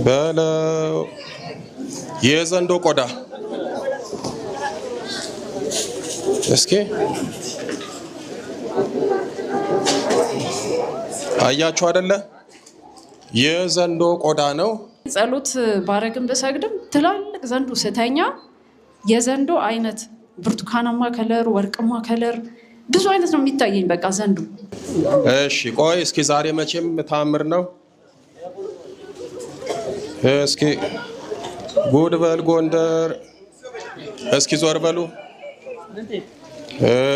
በለው። የዘንዶ ቆዳ እስኪ አያችሁ አይደለ? የዘንዶ ቆዳ ነው። ጸሎት ባረግም ብሰግድም ትላልቅ ዘንዶ ስተኛ የዘንዶ አይነት ብርቱካናማ color፣ ወርቅማ color ብዙ አይነት ነው የሚታየኝ። በቃ ዘንዶ። እሺ ቆይ እስኪ ዛሬ መቼም ታምር ነው። እስኪ ጉድ በል ጎንደር። እስኪ ዞር በሉ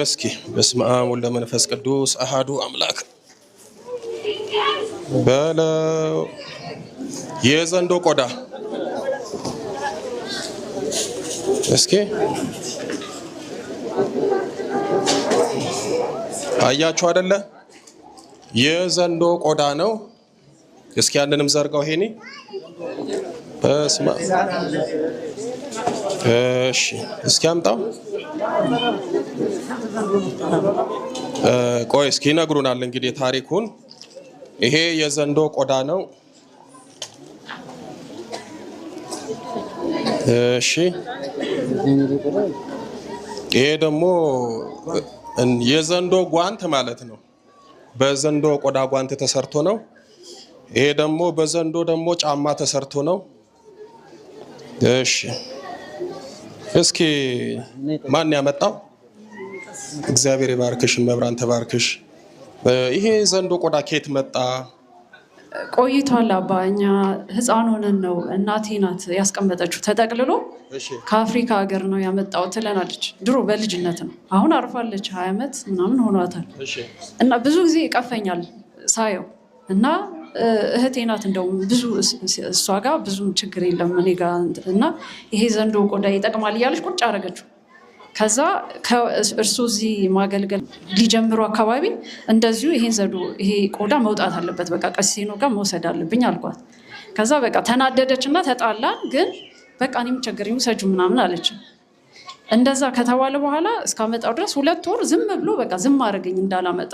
እስኪ። በስመ አብ ወወልድ ወመንፈስ ቅዱስ አሃዱ አምላክ በለው። የዘንዶ ቆዳ እስኪ አያችሁ አይደለ? የዘንዶ ቆዳ ነው። እስኪ ያንንም ዘርጋው ሄኒ። በስመ አብ። እሺ እስኪ አምጣው። ቆይ እስኪ ይነግሩናል እንግዲህ ታሪኩን። ይሄ የዘንዶ ቆዳ ነው። እሺ ይሄ ደግሞ የዘንዶ ጓንት ማለት ነው። በዘንዶ ቆዳ ጓንት ተሰርቶ ነው። ይሄ ደግሞ በዘንዶ ደግሞ ጫማ ተሰርቶ ነው። እሺ እስኪ ማን ያመጣው? እግዚአብሔር ይባርክሽ፣ መብራን ተባርክሽ። ይሄ ዘንዶ ቆዳ ከየት መጣ? ቆይቷል አባ። እኛ ሕፃን ሆነን ነው እናቴ ናት ያስቀመጠችው ተጠቅልሎ ከአፍሪካ ሀገር ነው ያመጣው ትለናለች። ድሮ በልጅነት ነው። አሁን አርፋለች፣ 20 ዓመት ምናምን ሆኗታል። እና ብዙ ጊዜ ይቀፈኛል ሳየው እና እህቴ ናት እንደውም ብዙ እሷ ጋር ብዙም ችግር የለም እኔ ጋር እና ይሄ ዘንዶ ቆዳ ይጠቅማል እያለች ቁጭ አደረገችው። ከዛ እርሱ እዚህ ማገልገል ሊጀምሩ አካባቢ እንደዚሁ ይሄን ዘንዶ ይሄ ቆዳ መውጣት አለበት፣ በቃ ቀሲኖ ጋር መውሰድ አለብኝ አልኳት። ከዛ በቃ ተናደደች እና ተጣላን። ግን በቃ እኔም ቸገረኝ ውሰጂው ምናምን አለች። እንደዛ ከተባለ በኋላ እስካመጣው ድረስ 2 ወር ዝም ብሎ በቃ ዝም አደረገኝ እንዳላመጣ።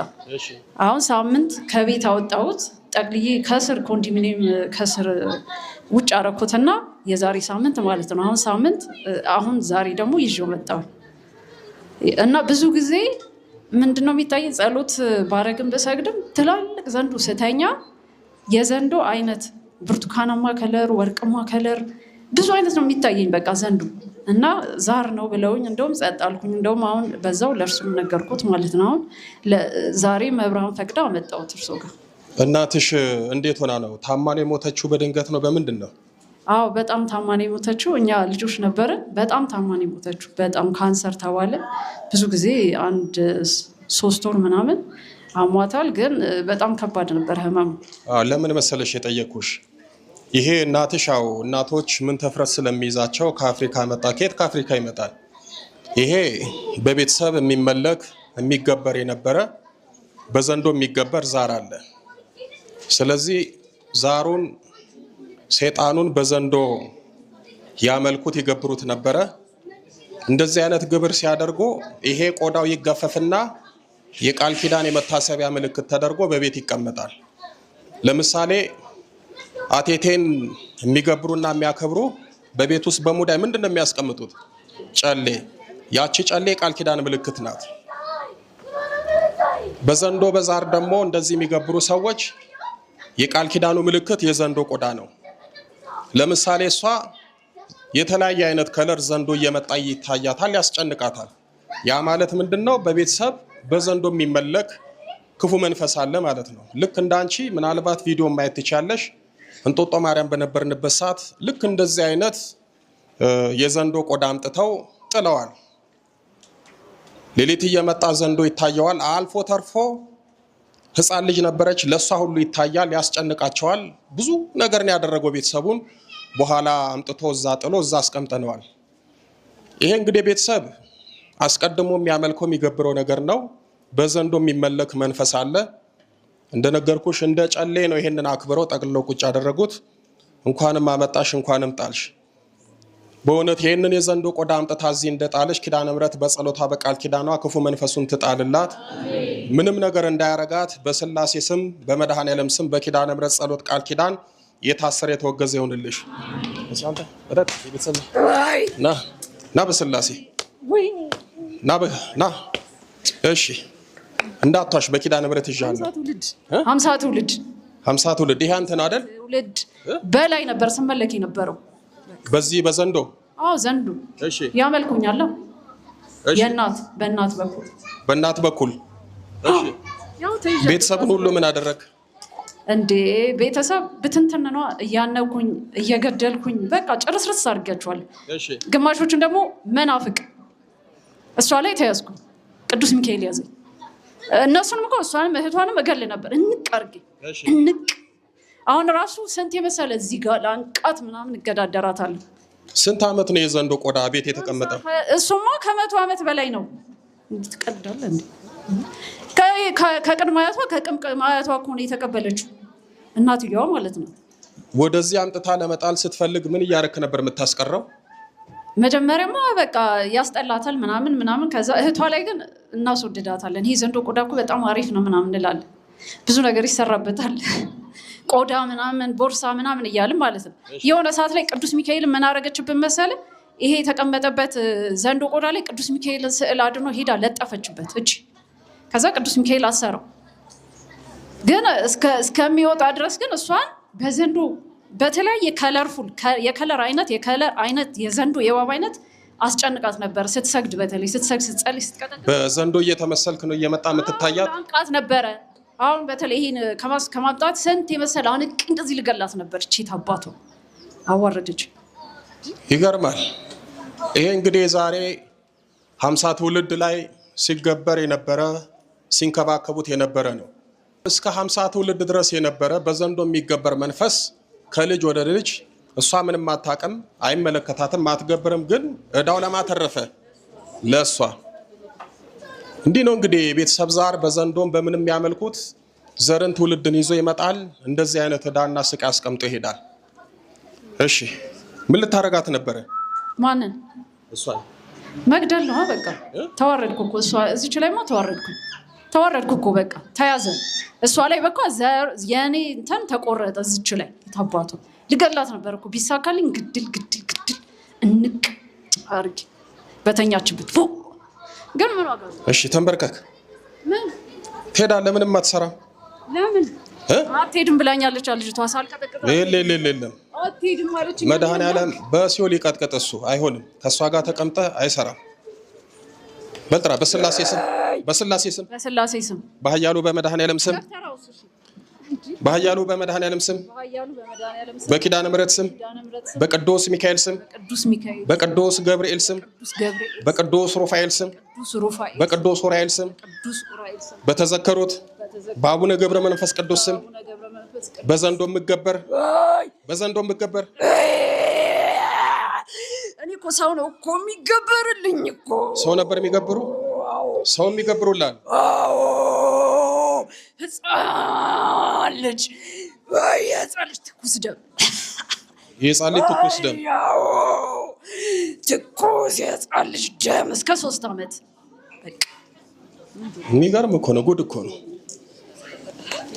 አሁን ሳምንት ከቤት አወጣሁት ጠቅልዬ ከስር ኮንዶሚኒየም ከስር ውጭ አደረኩትና የዛሬ ሳምንት ማለት ነው። አሁን ሳምንት አሁን ዛሬ ደግሞ ይዤው መጣሁ። እና ብዙ ጊዜ ምንድነው የሚታየኝ ጸሎት ባረግም ብሰግድም ትላልቅ ዘንዶ ስተኛ የዘንዶ አይነት ብርቱካናማ color፣ ወርቅማ color ብዙ አይነት ነው የሚታየኝ። በቃ ዘንዶ እና ዛር ነው ብለውኝ እንደውም ጸጥ አልኩኝ። እንደውም አሁን በዛው ለእርሱም ነገርኩት ማለት ነው። አሁን ዛሬ መብርሃን ፈቅዳ አመጣሁት እርሶ ጋር። እናትሽ እንዴት ሆና ነው? ታማ ነው የሞተችው? በድንገት ነው? በምንድን ነው? አዎ በጣም ታማ ነው የሞተችው። እኛ ልጆች ነበርን። በጣም ታማ ነው የሞተችው። በጣም ካንሰር ተባለ። ብዙ ጊዜ አንድ 3 ወር ምናምን አሟታል። ግን በጣም ከባድ ነበር ህመሙ። ለምን መሰለሽ የጠየኩሽ፣ ይሄ እናትሽ ያው እናቶች ምን ተፍረት ስለሚይዛቸው ከአፍሪካ መጣ። ከየት ከአፍሪካ ይመጣል? ይሄ በቤተሰብ የሚመለክ የሚገበር የነበረ በዘንዶ የሚገበር ዛር አለ። ስለዚህ ዛሩን ሰይጣኑን በዘንዶ ያመልኩት ይገብሩት ነበረ። እንደዚህ አይነት ግብር ሲያደርጉ ይሄ ቆዳው ይገፈፍና የቃል ኪዳን የመታሰቢያ ምልክት ተደርጎ በቤት ይቀመጣል። ለምሳሌ አቴቴን የሚገብሩና የሚያከብሩ በቤት ውስጥ በሙዳይ ምንድነው የሚያስቀምጡት? ጨሌ። ያቺ ጨሌ የቃል ኪዳን ምልክት ናት። በዘንዶ በዛር ደግሞ እንደዚህ የሚገብሩ ሰዎች የቃል ኪዳኑ ምልክት የዘንዶ ቆዳ ነው። ለምሳሌ እሷ የተለያየ አይነት color ዘንዶ እየመጣ ይታያታል፣ ያስጨንቃታል። ያ ማለት ምንድነው? በቤተሰብ በዘንዶ የሚመለክ ክፉ መንፈስ አለ ማለት ነው። ልክ እንዳንቺ ምናልባት ቪዲዮ ማየት ትችያለሽ። እንጦጦ ማርያም በነበርንበት ሰዓት ልክ እንደዚህ አይነት የዘንዶ ቆዳ አምጥተው ጥለዋል። ሌሊት እየመጣ ዘንዶ ይታየዋል። አልፎ ተርፎ ህፃን ልጅ ነበረች፣ ለሷ ሁሉ ይታያል፣ ያስጨንቃቸዋል። ብዙ ነገር ነው ያደረገው ቤተሰቡን። በኋላ አምጥቶ እዛ ጥሎ እዛ አስቀምጠነዋል። ይሄ እንግዲህ ቤተሰብ አስቀድሞ የሚያመልከው የሚገብረው ነገር ነው። በዘንዶ የሚመለክ መንፈስ አለ። እንደነገርኩሽ እንደ ጨሌ ነው ይሄንን አክብረው ጠቅልለው ቁጭ ያደረጉት። እንኳንም አመጣሽ እንኳንም ጣልሽ። በእውነት ይሄንን የዘንዶ ቆዳ አምጥታ እዚህ እንደጣለሽ ኪዳነ ምሕረት በጸሎቷ በቃል ኪዳኗ ክፉ መንፈሱን ትጣልላት፣ ምንም ነገር እንዳያረጋት በስላሴ ስም በመድኃኔዓለም ስም በኪዳነ ምሕረት ጸሎት ቃል ኪዳን የታሰረ የተወገዘ ይሆንልሽ። እስኪ አንተ እጠጥ፣ የቤተሰብ ና ና፣ በስላሴ ና ና። እሺ እንዳቷሽ በኪዳነ ምሕረት ይዣለሁ። 50 ትውልድ 50 ትውልድ። ይሄ አንተ ነው አይደል? ትውልድ በላይ ነበር ስመለክ የነበረው በዚህ በዘንዶ። አዎ ዘንዶ። እሺ ያመልኩኛል። የእናት በእናት በኩል በእናት በኩል። እሺ ቤተሰብን ሁሉ ምን አደረግ እንዴ? ቤተሰብ ብትንትን ነዋ። እያነኩኝ እየገደልኩኝ በቃ ጭርስርስ አድርጊያቸዋለሁ። ግማሾችን ደግሞ መናፍቅ እሷ ላይ ተያዝኩ። ቅዱስ ሚካኤል ያዘኝ። እነሱንም እኮ እሷንም እህቷንም እገል ነበር እንቅ አድርጌ እንቅ። አሁን ራሱ ስንት የመሰለ እዚህ ጋር ለአንቃት ምናምን እገዳደራታለሁ። ስንት ዓመት ነው የዘንዶ ቆዳ ቤት የተቀመጠ? እሱማ ከ100 ዓመት በላይ ነው። ትቀልዳለህ እንዴ? ከቅድመ አያቷ ከቅምቅም አያቷ እኮ ነው የተቀበለችው እናትየዋ ማለት ነው። ወደዚህ አምጥታ ለመጣል ስትፈልግ ምን እያደረክ ነበር የምታስቀረው? መጀመሪያማ በቃ ያስጠላታል ምናምን ምናምን። ከዛ እህቷ ላይ ግን እናስወድዳታለን። ይሄ ዘንዶ ቆዳ እኮ በጣም አሪፍ ነው ምናምን እንላለን። ብዙ ነገር ይሰራበታል፣ ቆዳ ምናምን ቦርሳ ምናምን እያልን ማለት ነው። የሆነ ሰዓት ላይ ቅዱስ ሚካኤልን ምን አደረገችብን መሰለ? ይሄ የተቀመጠበት ዘንዶ ቆዳ ላይ ቅዱስ ሚካኤልን ስዕል አድኖ ሄዳ ለጠፈችበት እጅ። ከዛ ቅዱስ ሚካኤል አሰረው። ግን እስከሚወጣ ድረስ ግን እሷን በዘንዶ በተለያየ colorful የ color አይነት የ color አይነት የዘንዶ የእባብ አይነት አስጨንቃት ነበር። ስትሰግድ በተለይ ስትሰግድ ስትጸልይ ስትቀጠቅጥ በዘንዶ እየተመሰልክ ነው እየመጣ የምትታያት አንቃት ነበረ። አሁን በተለይ ይሄን ከማምጣት ስንት የመሰለ አንቅ እንደዚህ ልገላት ነበር። ቼት አባቷ አዋረደች። ይገርማል። ይሄ እንግዲህ ዛሬ 50 ትውልድ ላይ ሲገበር የነበረ ሲንከባከቡት የነበረ ነው። እስከ 50 ትውልድ ድረስ የነበረ በዘንዶ የሚገበር መንፈስ ከልጅ ወደ ልጅ እሷ ምንም አታውቅም፣ አይመለከታትም፣ አትገብርም። ግን እዳው ለማተረፈ ለእሷ። እንዲህ ነው እንግዲህ የቤተሰብ ዛር በዘንዶም በምንም ያመልኩት ዘርን ትውልድን ይዞ ይመጣል። እንደዚህ አይነት እዳና ስቃይ አስቀምጦ ይሄዳል። እሺ ምን ልታረጋት ነበረ? ማንን? እሷን መግደል ነው በቃ። ተዋረድኩ እኮ እሷ እዚች ላይማ ተዋረድኩ፣ ተዋረድኩ እኮ በቃ ተያዘ። እሷ ላይ በቃ የኔ እንትን ተቆረጠ። እዚች ላይ ታባቱ ልገላት ነበር እኮ ቢሳካልኝ፣ ግድል ግድል ግድል እንቅ አድርጌ በተኛችበት ግን ምን ዋጋ? እሺ ተንበርከክ። ምን ትሄዳለህ? ምንም አትሰራም። ለምን አትሄድም ብላኛለች ልጅቷ። ሳልቀጠቅጥ የለም አትሄድም አለች። መድኃኔዓለም በሲኦል ይቀጥቅጥ። እሱ አይሆንም። ከእሷ ጋር ተቀምጠህ አይሰራም። በልጥራ በስላሴ ስም፣ በስላሴ ስም፣ በስላሴ ስም፣ በኃያሉ በመድኃኔዓለም ስም፣ በኃያሉ በመድኃኔዓለም ስም፣ በኪዳነ ምሕረት ስም፣ በቅዱስ ሚካኤል ስም፣ በቅዱስ ገብርኤል ስም፣ በቅዱስ ሩፋኤል ስም፣ በቅዱስ ኡራኤል ስም፣ በተዘከሩት በአቡነ ገብረ መንፈስ ቅዱስ ስም በዘንዶ የምገበር፣ በዘንዶ የምገበር። እኔ እኮ ሰው ነው እኮ የሚገበርልኝ እኮ። ሰው ነበር የሚገብሩ፣ ሰው የሚገብሩላል። ህፃን ልጅ፣ የህፃን ልጅ ትኩስ ደም፣ የህፃን ልጅ ትኩስ ደም፣ ትኩስ የህፃን ልጅ ደም እስከ 3 ዓመት። የሚገርም እኮ ነው፣ ጉድ እኮ ነው።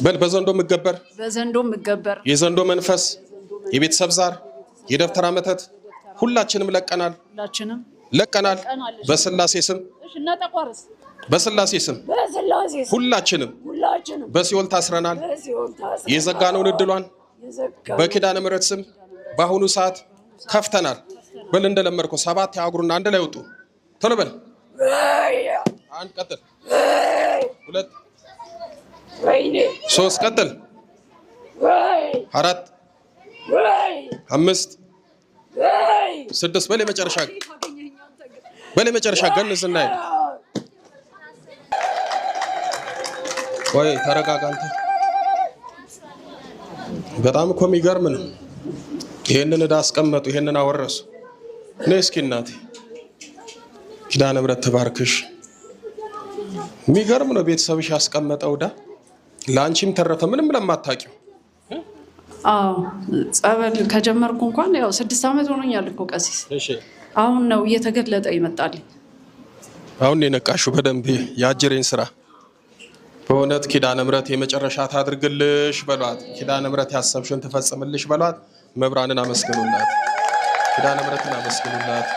በል በዘንዶ የምገበር፣ በዘንዶ የምገበር፣ የዘንዶ መንፈስ፣ የቤተሰብ ዛር፣ የደብተራ መተት ሁላችንም ለቀናል፣ ሁላችንም ለቀናል። በስላሴ ስም፣ በስላሴ ስም ሁላችንም በሲኦል ታስረናል። የዘጋነውን እድሏን በኪዳነ ምሕረት ስም በአሁኑ ሰዓት ከፍተናል። በል እንደለመድከው 7 ያጉሩና አንድ ላይ ወጡ። ቶሎ በል። 1 ቀጥል፣ 2 3 ቀጥል፣ 4 5 6 በል የመጨረሻ፣ በል የመጨረሻ ገንዝ እናይ። ወይ ተረጋጋ አንተ። በጣም እኮ የሚገርም ነው። ይሄንን ዕዳ አስቀመጡ፣ ይሄንን አወረሱ። ነይ እስኪ እናቴ፣ ኪዳነ ምሕረት ትባርክሽ። የሚገርም ነው ቤተሰብሽ ያስቀመጠው ዕዳ ለአንቺም ተረፈ፣ ምንም ለማታውቂው። አዎ ጸበል ከጀመርኩ እንኳን ያው 6 ዓመት ሆኖኛል እኮ ቀሲስ። አሁን ነው እየተገለጠ ይመጣልኝ። አሁን ነው የነቃሽው በደንብ የአጀሬን ስራ። በእውነት ኪዳነ ምሕረት የመጨረሻ ታድርግልሽ በሏት። ኪዳነ ምሕረት ያሰብሽን ትፈጽምልሽ በሏት። መብራንን አመስግኑላት። ኪዳነ ምሕረትን አመስግኑላት።